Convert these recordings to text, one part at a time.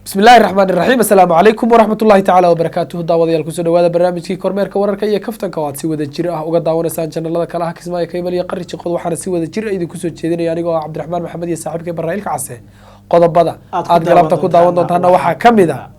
Bismi illaahi raxmaan iraxiim. Assalaamu calaykum waraxmat ullahi tacaala wabarakaatuhu. Daawadayaal, kusoo dhawaada barnaamijkii kormeerka wararka iyo kaftanka oo aad si wada jir ah uga daawanaysaan janalada kalaha Kismaayo Cable iyo Qari Jiqod. Waxaana si wada jir ah idinku soo jeedinaya anigoo ah Cabdiraxmaan Maxamed iyo saaxiibkay Barraa'ilka Case. Qodobada aad ku aad galabta ku daawan doontaana waxaa ka mid ah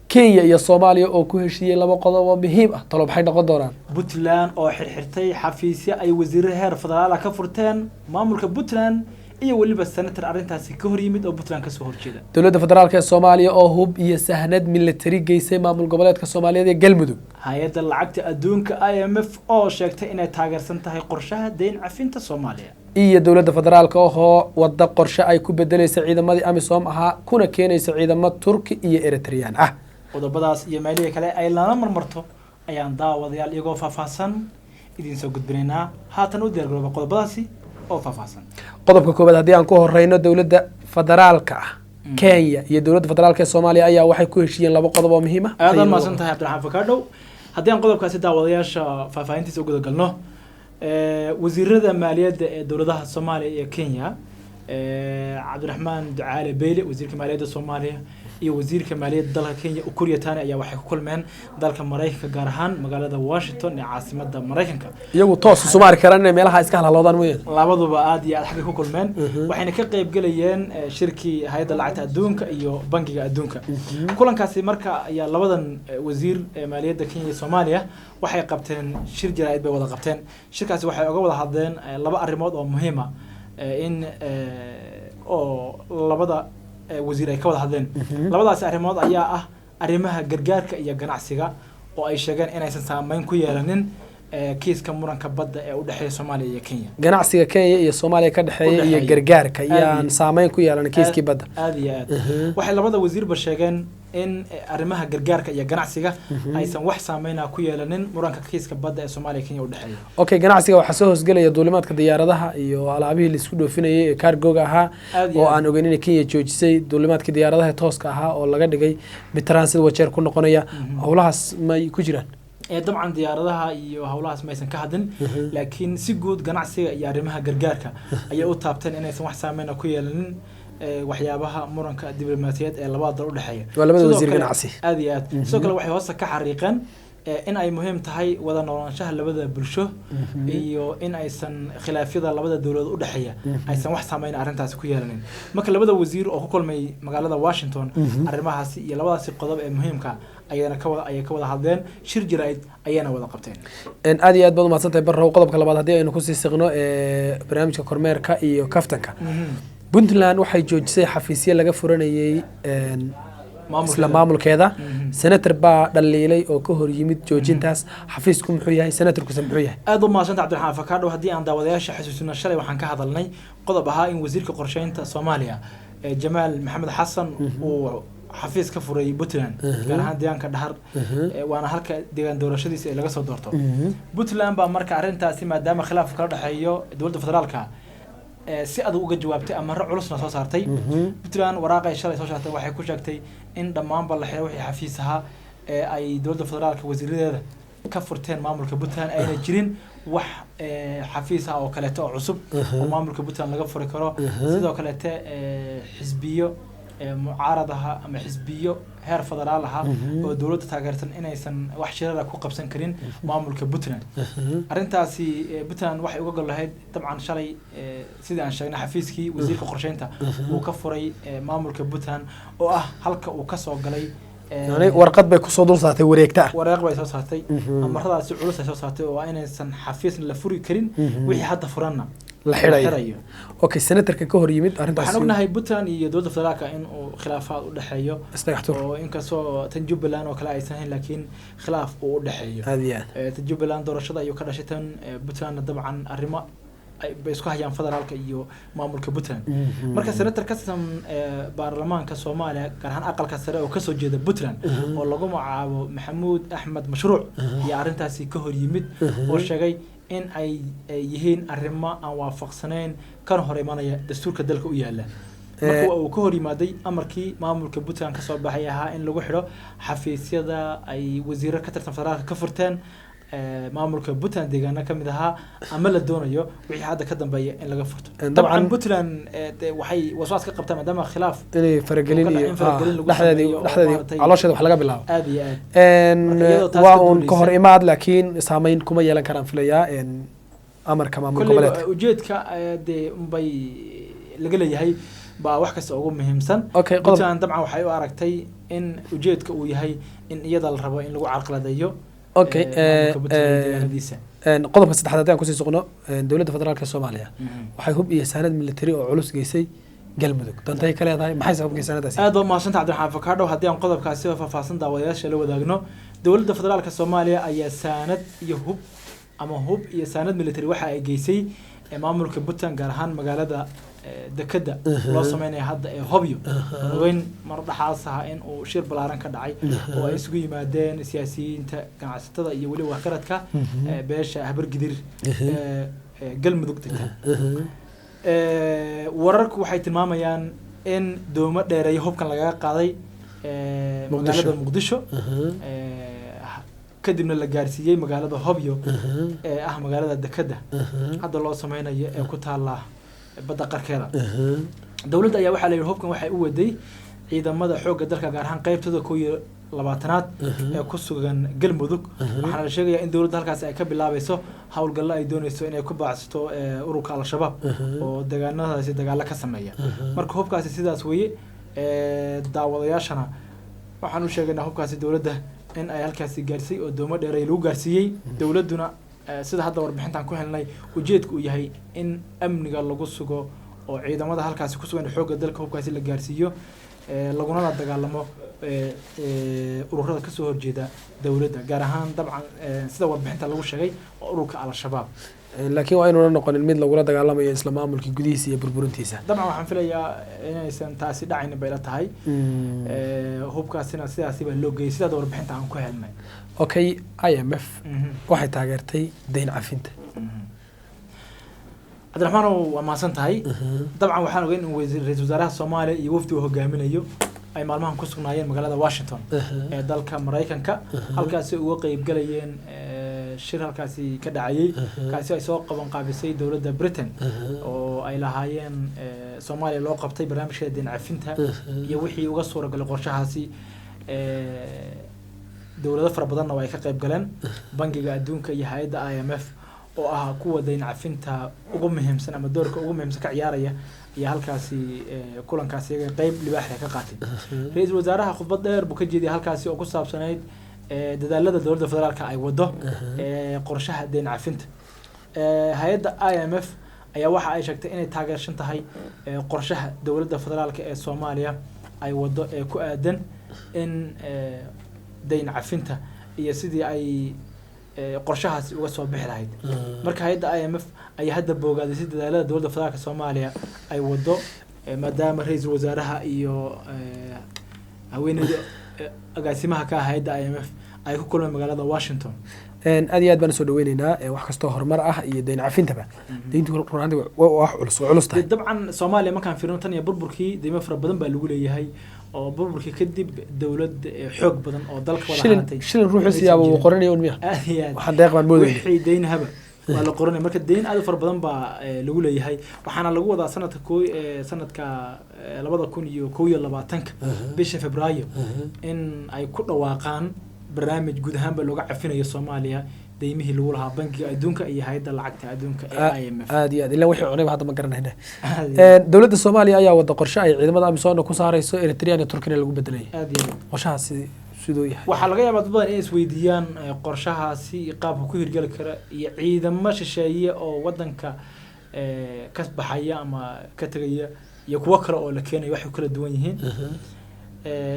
Kenya iyo Soomaaliya oo ku heshiiyey laba qodob oo muhiim ah. Talo maxay noqon doonaan? Puntland oo xirxirtay xafiisyo ay wasiiro heer federaal ah ka furteen maamulka Puntland, iyo weliba senator arrintaasi ka hor yimid oo Puntland kasoo horjeeda. Dowladda federaalk ee Soomaaliya oo hub iyo sahnad military geysay maamul goboleedka Soomaaliyeed ee Galmudug. Hay-adda lacagta adduunka IMF oo sheegtay inay taageersan tahay qorshaha deyn cafinta Soomaaliya. Iyo dowladda federaalka ohoo wada qorshe ay ku bedelaysa ciidamadii AMISOM ahaa, kuna keenaysa ciidamo Turki iyo Eritreyaan ah. Qodobadaas iyo meelihii kale ay lana marmarto ayaan daawadayaal iyagoo faahfaahsan idiin soo gudbinaynaa. Haatan u diyaar garooba qodobadaasi oo faahfaahsan. Qodobka koowaad haddii aan ku horeyno, dowladda federaalka ah Kenya iyo dowladda federaalka ee Soomaaliya ayaa waxay ku heshiiyeen laba qodob oo muhiim ah. Aad aad mahadsan tahay, Cabdiraxmaan Fakadhow. Haddii aan qodobkaasi daawadayaasha faahfaahintiisa u guda galno, wasiirada maaliyadda ee dowladaha Soomaaliya iyo Kenya, Cabdiraxmaan Ducaale Beyle, wasiirka maaliyadda Soomaaliya, iyo wasiirka maaliyadda dalka Kenya, Ukur Yatani, ayaa waxay ku kulmeen dalka Maraykanka, gaar ahaan magaalada Washington ee caasimadda Maraykanka. Iyagu toos isuma arki karaan, inay meelaha iska halhaloodaan mooyaan. Labaduba aad iyo aad xagga ku kulmeen, waxayna ka qayb gelayeen shirkii hay-adda lacagta adduunka iyo Bangiga Adduunka. Kulankaasi marka ayaa labadan wasiir ee maaliyadda Kenya iyo Soomaaliya waxay qabteen shir jaraa'id bay wada qabteen. Shirkaasi waxay oga wada hadleen laba arrimood oo muhiima in oo labada wasiir ay ka wada hadleen. Labadaasi arrimood ayaa ah arrimaha gargaarka iyo ganacsiga, oo ay sheegeen inaysan saameyn ku yeelanin kiiska muranka badda ee u dhexeeya Soomaaliya iyo Kenya. Ganacsiga Kenya iyo Soomaaliya ka dhexeeya iyo udhexeeya. Gargaarka iyaan saameyn ku yeelan kiiskii badda. Aad iyo aad. Waxay labada wasiirba sheegeen in arrimaha gargaarka iyo ganacsiga aysan wax saameyna ku yeelanin muranka kiiska badda ee Soomaaliya Kenya u dhexeeya. Okay, ganacsiga waxaa soo hoosgelaya duulimaadka diyaaradaha iyo alaabihii laisku dhoofinayay ee cargoga ahaa, Aad iyo oo aad. aan ogeyn inay Kenya joojisay duulimaadkii diyaaradaha tooska ahaa oo laga dhigay mid transit Wajeer ku noqonaya. Howlahaas may ku jiraan? Dabcan diyaaradaha iyo howlahaas maysan ka hadlin, laakiin si guud ganacsiga iyo arrimaha gargaarka ayay u taabteen inaysan wax saameyna ku yeelanin waxyaabaha muranka diblomaasiyaed ee labada dal udhexeeya. Waa labada Sidoo wasiir ganacsi. Aad iyo aad. Sidoo kale waxay hoosta ka xariiqeen in ay muhiim tahay wada noolaanshaha labada bulsho iyo in aysan khilaafyada labada dowladood udhexeeya aysan wax saameyn arrintaasi ku yeelanin. Marka labada wasiir oo ku kulmay magaalada Washington, arrimahaasi iyo labadaasi qodob ee muhiimka ayana ka wada ayay ka wada hadleen, shir jaraa'id ayayna wada qabteen. Aad iyo aad baad umahadsan tahay, Barrow. Qodobka labaad haddii aynu kusii siqno ee barnaamijka kormeerka iyo kaftanka, Puntland waxay joojisay xafiisyo laga furanayay isla Maamulkeeda. maamulkeeda. Senator baa dhaliilay oo ka hor yimid joojintaas. Xafiisku muxuu yahay? Senatorkuse muxuu yahay? Aad u mahadsanta, Cabdiraxmaan Fakadho. Haddii aan daawadayaasha xasuusino, shalay waxaan ka hadalnay qodob ahaa in wasiirka qorsheynta Soomaaliya ee Jamaal Maxamed Xasan uu xafiis ka furay Puntland, gaar ahaan deegaanka Dhahar, waana halka deegaan doorashadiisa ee laga soo doorto. Puntland baa marka arrintaasi, maadaama khilaaf kala dhexeeyo dowladda federaalka, si adag uga jawaabtay, amaro culusna soo saartay. Puntland waraaqay shalay soo saartay waxay ku sheegtay in dhammaanba la xiray wixii xafiis ahaa ee ay dowladda federaalka wasiiradeeda ka furteen maamulka Puntland, ayna jirin wax xafiis ah oo kaleeto oo cusub oo maamulka Puntland laga furi karo. Sidoo kaleete xisbiyo mucaarad aha ama xisbiyo heer federaal aha oo dowladda taageersan inaysan wax shirara ku qabsan karin maamulka Puntland. Arrintaasi Puntland waxay uga gol lahayd dabcan shalay, sidii aan sheegnay, xafiiskii wasiirka qorsheynta uu ka furay maamulka Puntland oo ah halka uu kasoo galay. Yani warqad bay kusoo dul saartay wareegta ah. Wareeq bay soo saartay, amaradaasi culus ay soo saartay oo ah inaysan xafiisna la furi karin, wixii hadda furanna la xidhayo. Okay, senatorka ka hor yimid arrintaas? Waxaan ognahay Puntland iyo dowladda federaalka in uu khilaafaad u dhexeeyo. Isdhagax tuur. Oo inkastoo tan Jubbaland oo kale aysan hayn, laakiin khilaaf uu u dhexeeyo. Aad iyo aad. Tan Jubbaland doorashada ayuu ka dhashay, tan Puntlandna dabcan arrimo ay bay isku hayaan federaalka iyo maamulka Puntland. Marka senator ka tirsan baarlamaanka Soomaaliya, gaar ahaan aqalka sare, oo kasoo jeeda Puntland oo lagu magacaabo Maxamuud Axmed Mashruuc ayaa arrintaasi ka hor yimid oo sheegay in ay yihiin arrimo aan waafaqsanayn kana hor imanaya dastuurka dalka u yaala. Marka uu ka hor yimaaday amarkii maamulka Puntland kasoo baxay ahaa in lagu xidho xafiisyada ay wasiiro ka tirsan federaalka ka furteen. maamulka Puntland deegaano ka mid ahaa ama la doonayo wixii hadda ka dambeeya in laga furto. Dabcan dabcan Puntland dee waxay waswaas ka qabtaa maadaama khilaaf inay faragelin oo ka iyo dhacay in faragelin lagu dhexdeedii sameeyo oo dhexdeedii maaragtay caloosheeda wax laga bilaabo. Aad iyo aad. Een, Marka iyadoo taas waa ka uun ka hor duuleysa- imaad, laakiin saameyn kuma yeelan karaan filayaa amarka maamul kolleyba goboleedka. Ujeedka dee unbay laga leeyahay baa wax kasta ugu muhiimsan. Okay, qodob Puntland dabcan waxay u aragtay in ujeedka uu yahay in iyada la rabo in lagu carqaladeeyo okay maamulka Puntland deegaanadiisa. Qodobka saddexaad haddii aan kusii socono, dowladda federaalka soomaaliya waxay hub iyo saanad military oo culus geysay Galmudug. Dantay ka leedahay maxay hubka iyo saanadaasi? Aad baa umahadsanta Cabdiraxmaan Fakaadho. Haddii aan qodobkaasi oo faahfaahsan daawadayaasha la wadaagno, dowladda federaalka soomaaliya ayaa saanad iyo hub ama hub iyo saanad military waxa ay geysay maamulka Puntland, gaar ahaan magaalada dekedda loo sameynaya hadda ee Hobyo. Ogeyn mar dhaxaas ah in uu shir ballaaran ka dhacay oo ay isugu yimaadeen siyaasiyiinta, ganacsatada iyo weliba waxgaradka beesha Habargidir Galmudug degta. Wararku waxay tilmaamayaan in doomo dheereeya hubkan lagaga qaaday Muqdisho. magaalada Muqdisho, kadibna la gaarsiiyey magaalada Hobyo ee ah magaalada dekedda hadda loo sameynayo ee ku taala badda qarkeeda. Dowladda ayaa waxaa la yidhi hubkan waxay u waday ciidamada xoogga dalka, gaar ahaan qeybtooda 21aad ee ku sugan Galmudug. Waxaana la sheegayaa in dowladda halkaasi ay ka bilaabayso howlgallo ay dooneyso inay ku baacsato ururka Al-Shabaab oo deegaanadaasi dagaalo ka sameeya. Marka hubkaasi sidaas weeye. Daawadayaashana waxaan u sheegaynaa hubkaasi dowladda in ay halkaasi gaarsay oo doomo dheer ay lagu gaarsiiyey. Dowladduna sida hadda warbixintan ku helnay ujeedku uu yahay in amniga lagu sugo oo ciidamada halkaasi ku sugan xoogga dalka hubkaasi la gaarsiiyo, laguna la dagaalamo ururada kasoo horjeeda dowladda, gaar ahaan dabcan sida warbixinta lagu sheegay oo ururka Al-Shabaab. Laakiin waa inuuna noqonin mid lagula dagaalamayo isla maamulka gudihiisa iyo burburintiisa. Dabcan waxaan filayaa inaysan taasi dhacaynin bay la tahay. Hubkaasina sidaasi baa loo geeyey sidaad warbixinta aan ku helnay. Okay, IMF waxay taageertay deyn cafinta. Cabdiraxmaanow, waa mahadsan tahay. Dabcan waxaan ogeyn in ra-iisul wasaaraha Soomaaliya iyo wafdi uu hogaaminayo ay maalmahan ku sugnaayeen magaalada Washington ee dalka Maraykanka, halkaasi uga qeyb galayeen shir halkaasi ka dhacayay, kaasi ay soo qaban qaabisay dowladda Britain oo ay lahaayeen Soomaaliya loo qabtay barnaamijka deyn cafinta iyo wixii uga suuragalay qorshahaasi. Dowlado fara badanna waa ay ka qayb galeen. Bangiga Adduunka iyo hay-adda IMF oo ah kuwa deyn cafinta ugu muhiimsan ama doorka ugu muhiimsan ka ciyaaraya ayaa halkaasi kulankaasi iyaga qeyb libaax leh ka qaatay. Ra-iisul wasaaraha khudbad dheer buu ka jeediyay halkaasi oo ku saabsanayd dadaalada dowladda federaalka ay wado qorshaha deyn cafinta. Hay-adda IMF ayaa waxa ay sheegtay inay taageersan tahay qorshaha dowladda federaalka ee Soomaaliya ay wado ee ku aadan in deyn cafinta iyo sidii ay qorshahaasi uga soo bixi lahayd. Marka hay-adda IMF ayaa hadda boogaaday si dadaalada dowladda federaalka Soomaaliya ay wado, maadaama ra-iisul wasaaraha iyo haweeneyda agaasimaha ka ah hay-adda IMF ay ku kulmeen magaalada Washington. Aad iyo aad baan usoo dhaweyneynaa wax kastoo horumar ah iyo deyn cafintaba. Deyntu run ahaantii waa wax culus, waa culus tahay. Dee dabcan Soomaaliya markaan fiirino, tan iyo burburkii deymo fara badan baa lagu leeyahay, oo burburkii kadib dowlad xoog badan oo dalka wada shilin haatay shilin ruuxu siyaaba wuu qoranaya un miya? Aad iyo aad. Waxaan deeq baan moodayna. Wixii deynahaba waa la qoranaya. Marka deyn aad u fara badan baa lagu leeyahay, waxaana lagu wadaa sanadka sanadka 2021-ka bisha Febraayo in ay ku dhawaaqaan barnaamij guud ahaanba looga cafinayo Soomaaliya deymihii lagu lahaa Bangiga Adduunka iyo hay-adda lacagta adduunka ee IMF. Aad iyo aad, ilaa wixii cunayba hadda ma garanayna. Aad iyo aad. Dowladda Soomaaliya ayaa wada qorshe ay ciidamada AMISOM ku saarayso, Eritrean iyo Turkina lagu bedelaya. Aad iyo aad. Qorshahaasi siduu yahay? Waxaa laga yaabaa dad badan inay isweydiiyaan qorshahaasi iyo qaabka ku hirgeli kara iyo ciidamo shisheeye oo wadanka ka baxaya ama ka tegaya iyo kuwo kale oo la keenayo waxay kala duwan yihiin.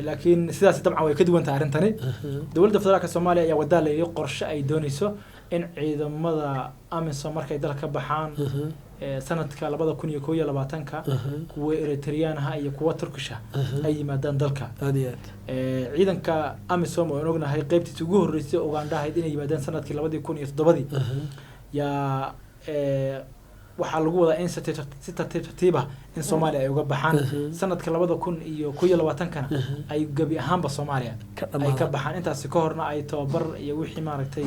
Laakiin sidaas dabcan way ka duwan tahay arrintani. Dowladda federaalka Soomaaliya ayaa wadaa la yidhi qorshe ay dooneyso in ciidamada AMISOM markay dalka ka baxaan sanadka 2021-ka kuwa Eritrean ah iyo kuwa Turkish ah ay yimaadaan dalka. Aad iyo aad. Ciidanka AMISOM oo aan ognahay qeybtiisa ugu horreysay Uganda ahayd inay yimaadeen sanadkii 2007-dii yaa. Waxaa lagu wadaa in si tartiib tartiiba in Soomaaliya ay uga baxaan sanadka 2021-kana ay gebi ahaanba Soomaaliya ka ay ka dhamaadaan. baxaan. Intaasi ka horna ay tababar iyo wixii maaragtay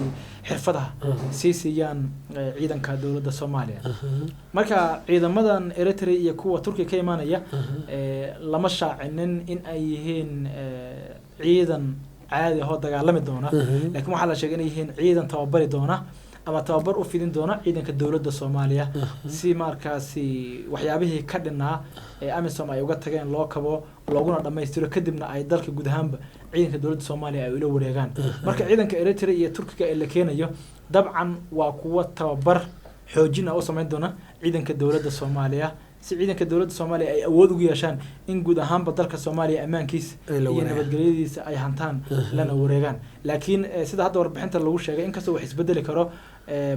xirfadaha sii siiyaan ciidanka dowladda Soomaaliya. Marka ciidamadan Eritrea iyo kuwa Turkiga ka imaanaya lama shaacinin in ay yihiin ciidan caadi ah oo dagaalami doona, laakiin waxaa la sheegay inay yihiin ciidan tababari doona ama tababar u fidin doona ciidanka dowladda Soomaaliya, si markaasi waxyaabihii ka dhinaa ee AMISOM ay uga tageen loo kabo looguna dhammaystiro, kadibna ay dalka guud ahaanba ciidanka dowladda Soomaaliya ay ula wareegaan. Marka ciidanka Eritrea iyo Turkiga ee la keenayo dabcan waa kuwa tababar xoojin ah u samayn doona ciidanka dowladda Soomaaliya, si ciidanka dowladda Soomaaliya ay awood ugu yeeshaan in guud ahaanba dalka Soomaaliya ammaankiisa Ay la iyo wareegaan. nabadgelyadiisa ay hantaan lana wareegaan. Laakiin sida hadda warbixinta lagu sheegay, inkastoo wax isbedeli karo,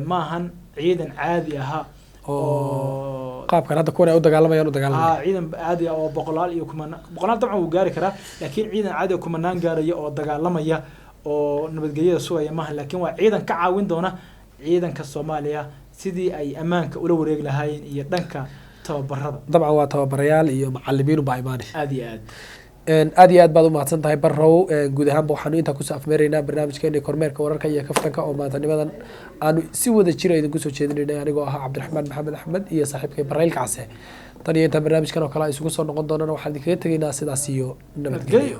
maahan ciidan caadi ahaa oo oo qaabkan hadda kuwan ay u dagaalamayaan u dagaalamaya. Ciidan caadi ah oo boqolaal iyo kumanaan, boqolaal dabcan wuu gaari karaa, laakiin ciidan caadi ah kumanaan gaaraya oo dagaalamaya oo nabadgelyada sugaya maaha, laakiin waa ciidan ka caawin doona ciidanka Soomaaliya sidii ay ammaanka ula wareegi lahaayeen iyo dhanka tababarada. Dabcan waa tababarayaal iyo macalimiin ubaa imaanay. Aada iyo aad. Aad iyo aad baad umahadsan tahay, Barrow. Guud ahaanba waxaanu intaa kusoo afmeeraynaa barnaamijkeeni kormeerka wararka iyo kaftanka oo maantanimadan aanu si wada jira idinku soo jeedinaynay, anigoo ahaa Cabdiraxmaan Maxamed Axmed iyo saaxiibkay Barayl Kacse. Tan iyo intaan barnaamijkan oo kale isugu soo noqon doonana, waxaan idinkaga tegaynaa sidaas iyo nabadgelyo. Nabadgelyo.